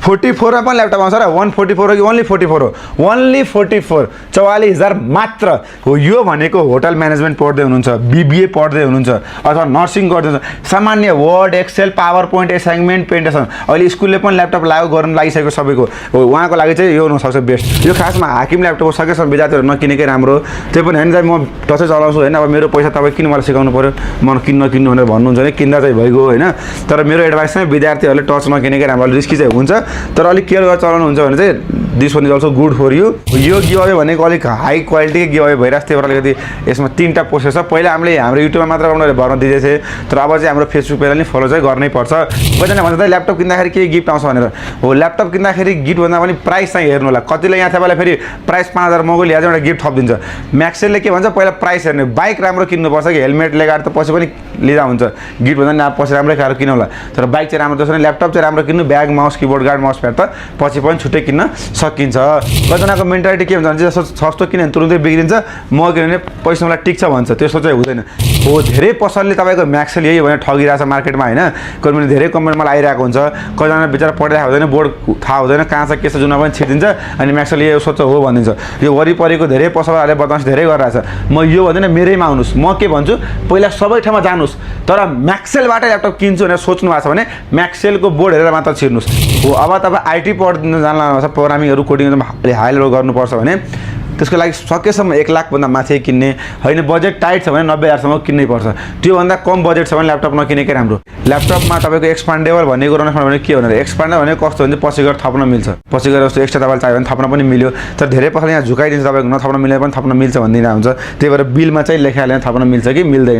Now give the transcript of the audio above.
44 मा पनि ल्यापटप आउँछ र 144 हो कि ओन्ली 44 हो ओन्ली 44 44,000 मात्र हो यो भनेको होटल म्यानेजमेन्ट पढ्दै हुनुहुन्छ बीबीए पढ्दै हुनुहुन्छ अथवा नर्सिङ गर्दै हुनुहुन्छ सामान्य Word Excel PowerPoint assignment presentation अहिले स्कुलले पनि ल्यापटप लागु गर्न लागिसकेको सबैको हो उहाँको लागि चाहिँ यो हुन सक्छ बेस्ट यो खासमा हाकिम ल्यापटप सकेसम्म विद्यार्थीहरू नकिनेकै राम्रो त्यो पनि हैन म टचै चलाउँछु हैन अब मेरो पैसा तपाईँ किन मलाई सिकाउनु पर्यो म किन्न भनेर भन्नुहुन्छ भने किन्दा चाहिँ भइगयो हैन तर मेरो एडभाइस चाहिँ विद्यार्थीहरूले टच नकिनेकै राम्रो रिस्की चाहिँ हुन्छ तर अलिक केयर गरेर चलाउनुहुन्छ भने चाहिँ this one is also good for you यो गिभअवे भनेको अलिक हाई क्वालिटीकै गिभअवे भइरहेको थियो अलिकति यसमा 3टा प्रोसेस छ पहिला हामीले हाम्रो युट्युबमा मात्र उनीहरूले भर्न दिँदै थिए तर अब चाहिँ हाम्रो फेसबुक पेजलाई नि फलो चाहिँ गर्नै पर्छ कतिजना भन्छ त ल्यापटप किन्दाखेरि के गिफ्ट आउँछ भनेर हो ल्यापटप किन्दाखेरि गिफ्ट भन्दा पनि प्राइस चाहिँ हेर्नु होला कतिले यहाँ तपाईँलाई फेरि प्राइस 5,000 महँगो ल्याएर एउटा गिफ्ट थपिदिन्छ म्याक्सेलले के भन्छ पहिला प्राइस हेर्ने बाइक राम्रो किन्नुपर्छ कि हेलमेट लगाएर त पछि पनि लिँदा हुन्छ गिफ्ट भन्दा नि पछि राम्रै खाएर किन होला तर बाइक चाहिँ राम्रो छ ल्यापटप चाहिँ राम्रो किन्नु bag mouse keyboard guard mouse pad त पछि पनि छुट्टै किन्न सकिन्छ कतिजनाको मेन्टालिटी के हुन्छ भने सस्तो किन्यो भने तुरुन्तै बिग्रिन्छ म किनभने पैसा मलाई टिक्छ भन्छ त्यस्तो चाहिँ हुँदैन हो धेरै पसलले तपाईँको म्याक्सेल यही भनेर ठगिरहेछ मार्केटमा होइन कम्पनी धेरै कम्पनी मलाई आइरहेको हुन्छ कतिजना बिचरा पढिरहेको हुँदैन बोर्ड थाहा हुँदैन कहाँ छ के छ जुन पनि छिटिदिन्छ अनि म्याक्सेल यो सोच हो भनिदिन्छ यो वरिपरिको धेरै पसलहरूले बदमास धेरै गरिरहेछ म यो भन्दैन मेरैमा आउनुहोस् म के भन्छु पहिला सबै ठाउँमा जानुहोस् तर म्याक्सेलबाट ल्यापटप किन्छु भनेर सोच्नु भएको छ भने म्याक्सेलको बोर्ड हेरेर मात्र छिर्नुहोस् हो अब तपाईँ आइटी पढ्न जान्नु प्रोग्रामिङहरू कोडिङ हाई लेभल गर्नुपर्छ भने त्यसको लागि सकेसम्म 1 लाखभन्दा माथि किन्ने होइन बजेट टाइट छ भने 90,000सम्म किन्नै पर्छ त्योभन्दा कम बजेट छ भने ल्यापटप नकिनेकै राम्रो ल्यापटपमा तपाईँको एक्सपान्डेबल भन्ने कुरो भने के भनेर एक्सपान्डेबल भनेको कस्तो हुन्छ पछि गएर थप्न मिल्छ पछि गएर जस्तो एक्स्ट्रा तपाईँलाई चाहियो भने थप्न पनि मिल्यो तर धेरै पसल यहाँ झुकाइदिन्छ तपाईँको नथप्न मिले पनि थप्न मिल्छ भनिदिरहेको हुन्छ त्यही भएर बिलमा चाहिँ लेखालेर थप्न मिल्छ कि मिल्दैन